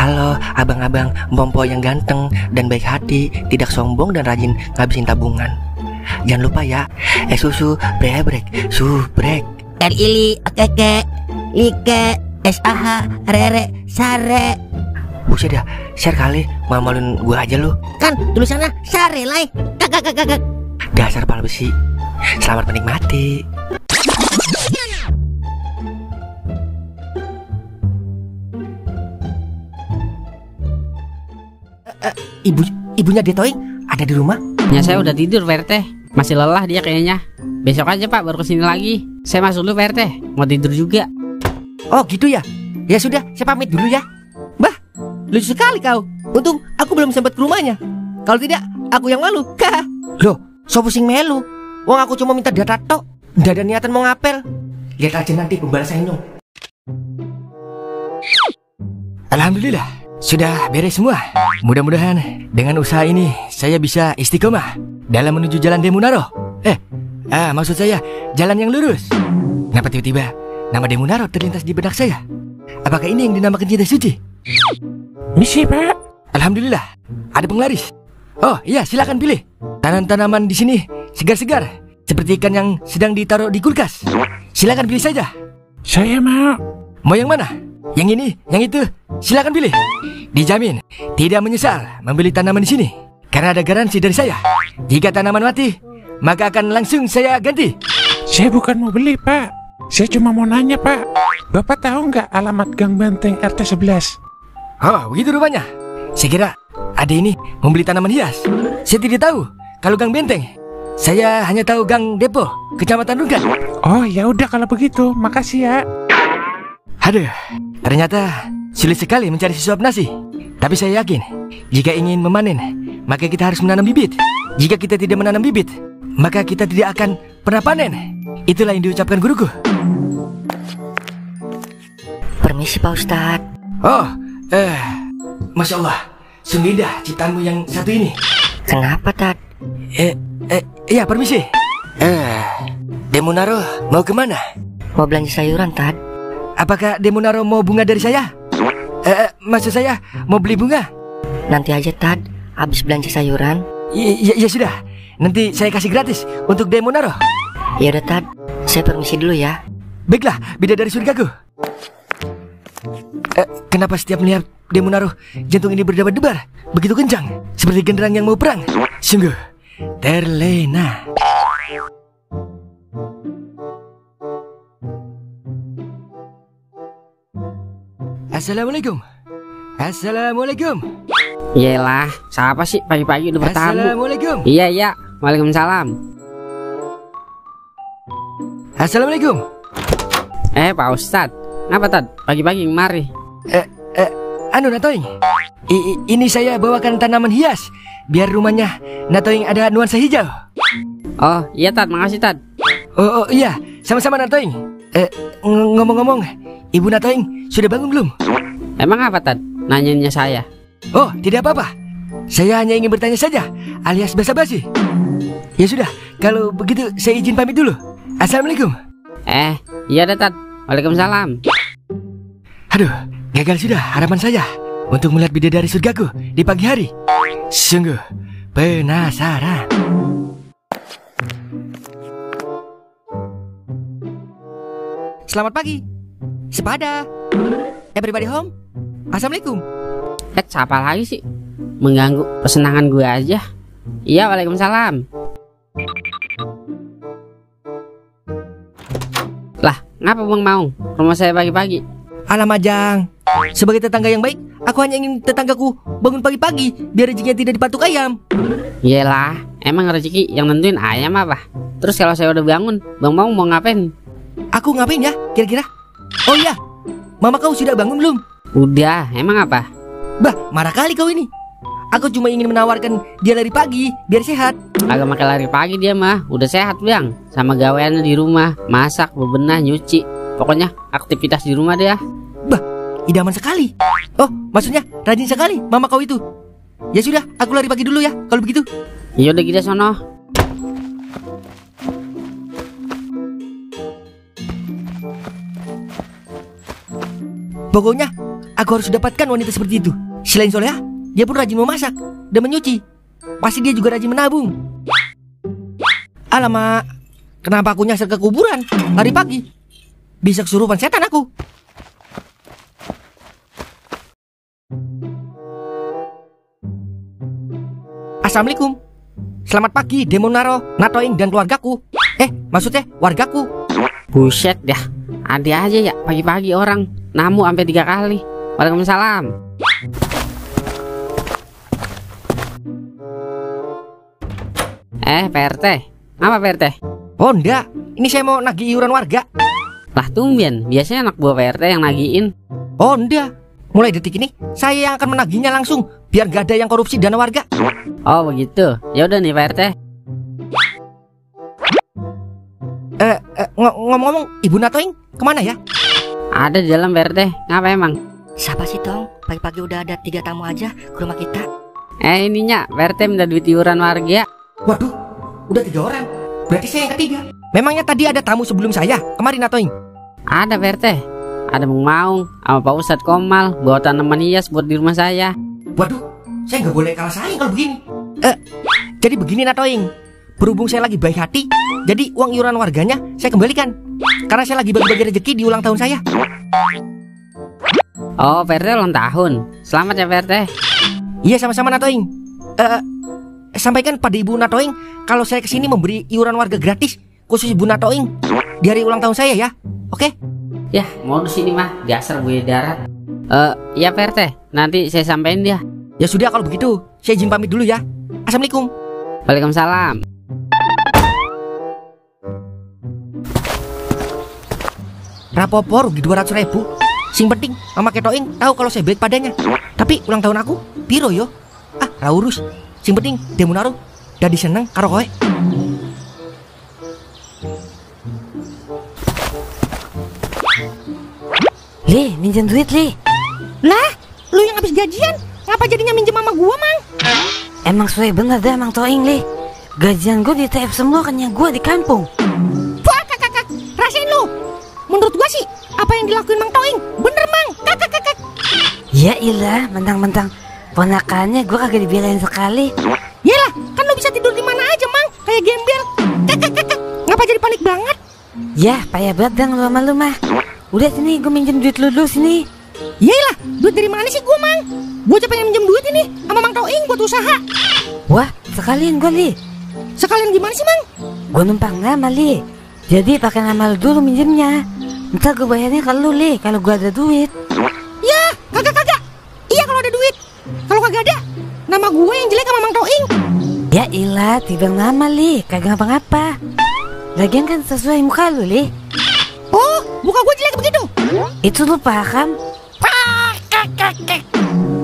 Halo abang-abang Bompo yang ganteng dan baik hati, tidak sombong dan rajin ngabisin tabungan. Jangan lupa ya, susu brebrek, subrek. Ili, keke, like, SAH, rere, sare. Buset dah, share kali, malu-maluin gua aja lu. Kan tulisannya sare lai. Kakak. Dasar pala besi. Selamat menikmati. Ibunya Detoing ada di rumah? Ya saya udah tidur Pak RT. Masih lelah dia kayaknya. Besok aja Pak baru kesini lagi. Saya masuk dulu Pak RT. Mau tidur juga. Oh gitu ya. Ya sudah, saya pamit dulu ya. Bah, lucu sekali kau. Untung aku belum sempat ke rumahnya. Kalau tidak, aku yang malu. Loh, so pusing melu. Wong aku cuma minta data tok. Nggak ada niatan mau ngapel. Lihat aja nanti pembalasan dong. Alhamdulillah, sudah beres semua. Mudah-mudahan dengan usaha ini saya bisa istiqomah dalam menuju jalan Demunaro. Maksud saya jalan yang lurus. Kenapa tiba-tiba nama Demunaro terlintas di benak saya? Apakah ini yang dinamakan cinta suci? Misi Pak. Alhamdulillah, ada penglaris. Oh iya, silakan pilih. Tanaman-tanaman di sini segar-segar, seperti ikan yang sedang ditaruh di kulkas. Silakan pilih saja. Saya mau. Mau yang mana? Yang ini, yang itu, silakan pilih. Dijamin tidak menyesal membeli tanaman di sini, karena ada garansi dari saya. Jika tanaman mati, maka akan langsung saya ganti. Saya bukan mau beli Pak. Saya cuma mau nanya Pak. Bapak tahu nggak alamat Gang Benteng RT 11? Oh begitu rupanya. Saya kira ada ini membeli tanaman hias. Saya tidak tahu kalau Gang Benteng. Saya hanya tahu Gang Depo, Kecamatan Rungkat. Oh ya udah kalau begitu, makasih ya. Aduh, ternyata sulit sekali mencari sesuap nasi. Tapi saya yakin, jika ingin memanen, maka kita harus menanam bibit. Jika kita tidak menanam bibit, maka kita tidak akan pernah panen. Itulah yang diucapkan guruku. Permisi Pak Ustadz. Oh, Masya Allah, sungguh indah ciptaanmu yang satu ini. Kenapa Tad? Iya permisi. Demunaro mau kemana? Mau belanja sayuran Tad. Apakah Demunaro mau bunga dari saya? Maksud saya mau beli bunga. Nanti aja Tad, habis belanja sayuran. Ya sudah, nanti saya kasih gratis untuk Demunaro. Ya udah Tad, saya permisi dulu ya. Baiklah, bidadari surgaku. Kenapa setiap melihat Demunaro jantung ini berdebar-debar begitu kencang, seperti genderang yang mau perang? Sungguh terlena. Assalamualaikum. Assalamualaikum. Iyalah, siapa sih pagi-pagi udah bertamu? Assalamualaikum. Iya. Waalaikumsalam. Assalamualaikum. Pak Ustadz, kenapa Tad? Pagi-pagi mari. Natoing. Ini saya bawakan tanaman hias, biar rumahnya Natoing ada nuansa hijau. Oh iya Tad, makasih Tad. Oh iya, sama-sama Natoing. Ngomong-ngomong, Ibu Natoing sudah bangun belum? Emang apa Tad? Nanyanya saya. Oh, tidak apa-apa. Saya hanya ingin bertanya saja, alias basa-basi. Ya sudah, kalau begitu saya izin pamit dulu. Assalamualaikum. Iya deh Tad. Waalaikumsalam. Aduh, gagal sudah harapan saya untuk melihat bidadari surgaku di pagi hari. Sungguh penasaran. Selamat pagi. Sepada. Everybody home? Assalamualaikum. Siapa lagi sih? Mengganggu kesenangan gue aja. Iya, waalaikumsalam. Lah, ngapa Bang Maung? Rumah saya pagi-pagi. Alamak Jang, sebagai tetangga yang baik, aku hanya ingin tetanggaku bangun pagi-pagi biar rezekinya tidak dipatuk ayam. Iyalah, emang rezeki yang nentuin ayam apa? Terus kalau saya udah bangun, Bang Maung mau ngapain? Aku ngapain ya kira-kira? Oh iya, mama kau sudah bangun belum? Udah, emang apa? Bah, marah kali kau ini. Aku cuma ingin menawarkan dia lari pagi biar sehat. Agak makan lari pagi dia mah, udah sehat Bang. Sama gaweannya di rumah, masak, bebenah, nyuci. Pokoknya aktivitas di rumah dia. Bah, idaman sekali. Oh, maksudnya rajin sekali mama kau itu. Ya sudah, aku lari pagi dulu ya kalau begitu. Ya udah kita sono. Pokoknya Aku harus dapatkan wanita seperti itu. Selain soleha, dia pun rajin memasak dan menyuci. Pasti dia juga rajin menabung. Alamak, kenapa aku nyasar ke kuburan hari pagi? Bisa kesurupan setan aku. Assalamualaikum. Selamat pagi Demonaro, Natoing dan keluargaku. Maksudnya wargaku. Buset dah, ada aja ya pagi-pagi orang namu sampai 3 kali. Waalaikumsalam. Pak RT, apa Pak RT? Oh enggak, ini saya mau nagih iuran warga. Lah tumben, biasanya anak buah Pak RT yang nagiin. Oh enggak, mulai detik ini saya yang akan menagihnya langsung, biar gak ada yang korupsi dana warga. Oh begitu, ya udah nih Pak RT. Ngomong-ngomong, Ibu Natoing kemana ya? Ada di dalam Pak RT, ngapa emang? Siapa sih Tong? Pagi-pagi udah ada 3 tamu aja ke rumah kita. Ininya Pak RT minta duit iuran warga. Waduh, udah 3 orang. Berarti saya yang ketiga. Memangnya tadi ada tamu sebelum saya kemarin Natoing? Ada Pak RT, ada Bang Maung sama Pak Ustadz Komal bawa tanaman hias buat di rumah saya. Waduh, saya nggak boleh kalah saing kalau begini. Jadi begini Natoing, berhubung saya lagi baik hati, jadi uang iuran warganya saya kembalikan. Karena saya lagi bagi-bagi rezeki di ulang tahun saya. Oh Pak RT ulang tahun, selamat ya Pak RT. Iya sama-sama Natoing. Sampaikan pada Ibu Natoing kalau saya kesini memberi iuran warga gratis, khusus Ibu Natoing di hari ulang tahun saya ya. Oke? Ya modus ini mah dasar buaya darat. Ya Pak RT, nanti saya sampein dia. Ya sudah kalau begitu, saya izin pamit dulu ya. Assalamualaikum. Waalaikumsalam. Rapopo rugi 200.000. Sing penting Mama Ketoing tahu kalau saya baik padanya. Tapi ulang tahun aku piro yo? Ra urus. Sing penting Demonaro dadi seneng karo kowe. Li, minjem duit Li. Lah, lu yang habis gajian, ngapa jadinya minjem sama gua, Mang? Emang sesuai bener dah Mang Toing Li. Gajian gue di TF semua kan yang gue di kampung. Wah, kakak, rasain lu. Menurut gua sih, apa yang dilakuin Mang Toing bener, Mang. Kakak. Ya ilah, mentang-mentang ponakannya gue kagak dibelain sekali. Yalah, kan lu bisa tidur di mana aja, Mang. Kayak gembel. Kakak. Ngapa jadi panik banget? Ya, payah banget dong lu sama lu mah. Udah sini, gue minjem duit lu dulu sini. Yalah, duit dari mana sih gua, Mang? Gua aja pengen minjem duit ini sama Mang Toing buat usaha. Wah, sekalian gue Li. Sekalian gimana sih, Mang? Gue numpang nama Li. Jadi pakai nama lu dulu minjemnya. Ntar gue bayarnya ke lu Li kalau gue ada duit. Ya, kagak. Iya kalau ada duit. Kalau kagak ada, nama gue yang jelek sama Mang Toing. Ya ilah, tiba nama Li, kagak ngapa-ngapa. Lagian kan sesuai muka lu Li. Oh, muka gue jelek begitu? Itu lu paham?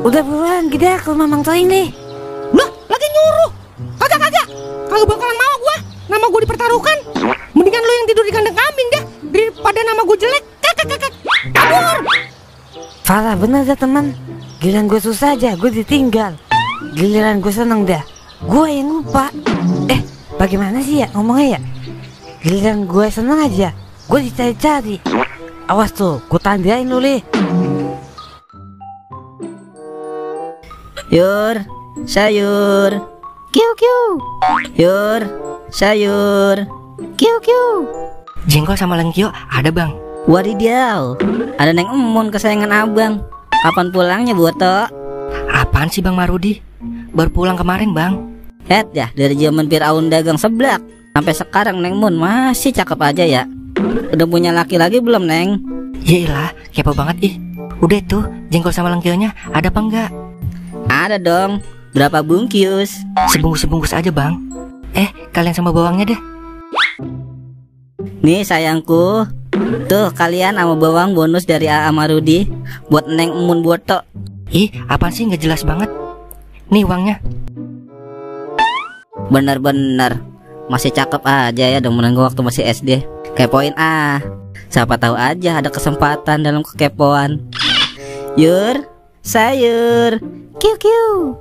Udah buruan kita ke rumah Mang Toing Li. Lah, lagi nyuruh. Kagak bakalan mau gua. Nama gua dipertaruhkan. Mendingan lu yang tidur di kandang kambing dah daripada nama gua jelek. Kakak. Kabur. Parah bener dah teman. Giliran gue susah aja, gue ditinggal. Giliran gue seneng dah, gue yang lupa. Bagaimana sih ya ngomongnya ya? Giliran gue seneng aja, gue dicari-cari. Awas tuh, gue tandain lu Li. Yur, sayur. Kiu. Yur, sayur. Kiu. Jengkol sama lengkio ada bang. Wadidaw, ada Neng Emun kesayangan abang. Kapan pulangnya Boto? Apaan sih Bang Marudi? Baru pulang kemarin bang. Ya, dari zaman Firaun dagang seblak sampai sekarang Neng Mun masih cakep aja ya. Udah punya laki lagi belum Neng? Yaelah, kepo banget ih. Udah tuh, jengkol sama lengkionya ada apa enggak? Ada dong. Berapa bungkus? Sebungkus aja bang. Kalian sama bawangnya deh. Nih sayangku. Tuh kalian sama bawang bonus dari A.A. Marudi buat Neng Emun Boto. Ih, apaan sih nggak jelas banget. Nih uangnya. Bener-bener masih cakep aja ya demenan gua waktu masih SD. Kepoin siapa tahu aja ada kesempatan dalam kekepoan. Yur, sayur. Kiu.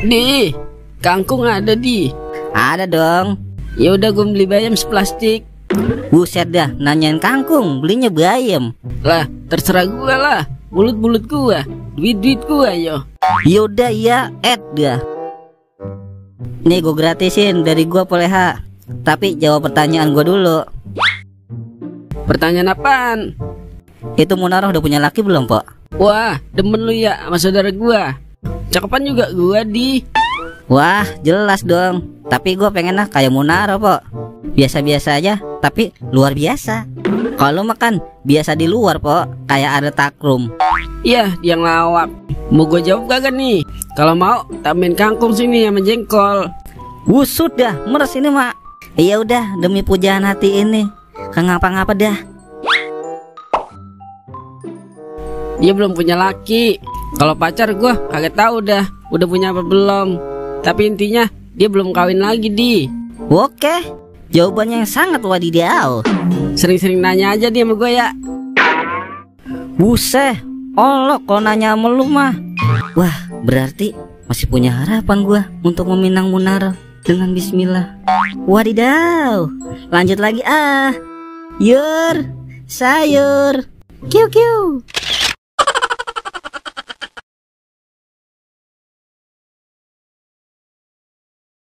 Di, kangkung ada di. Ada dong. Ya udah gue beli bayam seplastik. Buset dah, nanyain kangkung, belinya bayam. Lah, terserah gue lah. Mulut-mulut gua, duit-duit gua yo. Yaudah ya, dah. Nih gue gratisin dari gua Poleha. Tapi jawab pertanyaan gua dulu. Pertanyaan apaan? Itu Munarah udah punya laki belum, Pok? Wah, demen lu ya sama saudara gua. Cakepan juga gua di. Wah, jelas dong. Tapi gue pengen kayak Munarah, Pok. Biasa-biasa aja, tapi luar biasa. Kalau makan biasa di luar, Pok. Kayak ada takrum. Iya, dia ngelawak. Mau gue jawab kagak nih? Kalau mau, tambahin kangkung sini sama jengkol. Wusut dah, meres ini, Mak. Iya udah, demi pujaan hati ini. Kagak ngapa-ngapa dah. Dia belum punya laki. Kalau pacar gue kagak tahu dah udah punya apa belum. Tapi intinya dia belum kawin lagi di. Oke, jawabannya yang sangat wadidaw. Sering-sering nanya aja dia sama gue ya. Buset, olok kalau nanya sama lu mah. Wah, berarti masih punya harapan gua untuk meminang Munarah dengan bismillah. Wadidaw, lanjut lagi ah. Yur, sayur, kiu kiu.